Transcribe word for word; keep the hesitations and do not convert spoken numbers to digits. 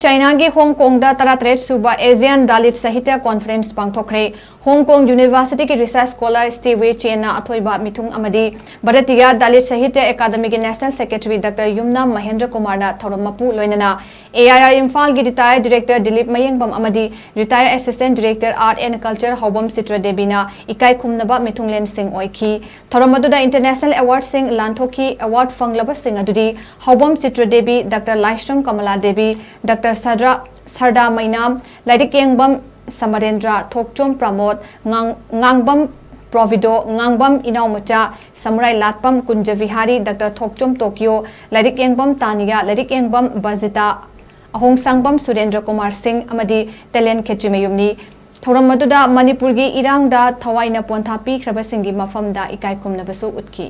ꯆꯥꯏꯅꯥꯒꯤ ꯍꯣꯡ ꯀꯣꯡꯗ ꯇꯔꯥꯇꯔꯦꯠ ꯁꯨꯕ ꯑꯦꯖꯤꯌꯥꯟ ꯗꯥꯂꯤꯠ ꯁꯥꯍꯤꯇ꯭ꯌ ꯀꯣꯟꯐꯔꯦꯟꯁ ꯄꯥꯡꯊꯣꯛꯈ꯭ꯔꯦ꯫ ꯍꯣꯡ ꯀꯣꯡ ꯌꯨꯅꯤꯚꯔꯁꯤꯇꯤꯒꯤ ꯔꯤꯁꯔꯆ ꯁ꯭ꯀꯣꯂꯔ ꯁ꯭ꯇꯤ ꯋꯦ ꯆꯦꯟꯅ ꯑꯊꯣꯏꯕ ꯃꯤꯊꯨꯡ ꯑꯃꯗꯤ ꯚꯥꯔꯇꯤꯌꯥ ꯗꯥꯂꯤꯠ ꯁꯥꯍꯤꯇ꯭ꯌ ꯑꯦꯀꯥꯗꯃꯤꯒꯤ national secretary doctor Yumnam Mahendra ꯀꯨꯃꯥꯔꯅ ꯊꯧꯔꯝ ꯃꯄꯨ ꯂꯣꯏꯅꯅ ꯑꯦ ꯑꯥꯏ ꯑꯥꯔ ꯏꯝꯐꯥꯜꯒꯤ ꯔꯤꯇꯥꯌꯔ ꯗꯤꯔꯦꯛꯇꯔ ꯗꯤꯂꯤꯞ ꯃꯌꯦꯡꯕꯝ ꯑꯃꯗꯤ retired assistant director art and culture Haobam Chitra ꯗꯦꯕꯤꯅ ꯏꯀꯥꯏ ꯈꯨꯝꯅꯕ ꯃꯤꯊꯨꯡꯂꯦꯟꯁꯤꯡ ꯑꯣꯏꯈꯤ꯫ ꯊꯧꯔꯝ ꯑꯗꯨꯗ ꯏꯟꯇꯔꯅꯦꯁꯅꯦꯜ ꯑꯦꯋꯥꯔꯗꯁꯤꯡ ꯂꯥꯟꯊꯣꯛꯈꯤ꯫ ꯑꯦꯋꯥꯔꯗ ꯐꯪꯂꯕꯁꯤꯡ ꯑꯗꯨꯗꯤ ꯍꯥꯎꯕꯝ ꯆꯤꯇ꯭ꯔ ꯗꯦꯕꯤ, ꯗꯥꯛꯇꯔ ꯂꯥꯏꯁ꯭ꯔꯝ ꯀꯃꯂꯥ ꯗꯦꯕꯤ, ꯗꯥꯛꯇꯔ ꯁꯗ꯭ꯔꯥ, ꯁꯔꯗꯥ ꯃꯩꯅꯥꯝ, ꯂꯥꯏꯔꯤꯛ ꯌꯦꯡꯕꯝ ꯁꯃꯔꯦꯟꯗ꯭ꯔ, ꯊꯣꯛꯆꯣꯝ ꯄ꯭ꯔꯃꯣꯗ, ꯉꯥꯡ-, ꯉꯥꯡꯕꯝ ꯄ꯭ꯔꯣꯚꯤꯗꯣ, ꯉꯥꯡꯕꯝ ꯏꯅꯥꯎꯃꯆꯥ, ꯁꯃꯨꯔꯥꯏ ꯂꯥꯠꯄꯝ ꯀꯨꯟꯖ ꯕꯤꯍꯥꯔꯤ, ꯗꯥꯛꯇꯔ ꯊꯣꯛꯆꯣꯝ ꯇꯣꯀꯤꯌꯣ, ꯂꯥꯏꯔꯤꯛ ꯌꯦꯡꯕꯝ ꯇꯥꯅꯤꯌꯥ, ꯂꯥꯏꯔꯤꯛ ꯌꯦꯡꯕꯝ ꯕꯖꯤꯇꯥ, ꯑꯍꯣꯡꯁꯥꯡꯕꯝ ꯁꯨꯔꯦꯟꯗ꯭ꯔ ꯀꯨꯃꯥꯔ ꯁꯤꯡ ꯑꯃꯗꯤ ꯇꯦꯂꯦꯟ ꯈꯦꯇ꯭ꯔꯤꯃꯌꯨꯝꯅꯤ꯫ ꯊꯧꯔꯝ ꯑꯗꯨꯗ ꯃꯅꯤꯄꯨꯔꯒꯤ ꯏꯔꯥꯡꯗ ꯊꯋꯥꯏꯅ ꯄꯣꯟꯊꯥ ꯄꯤꯈ꯭ꯔꯕꯁꯤꯡꯒꯤ ꯃꯐꯝꯗ ꯏꯀꯥꯏ ꯈꯨꯝꯅꯕꯁꯨ ꯎꯠꯈꯤ꯫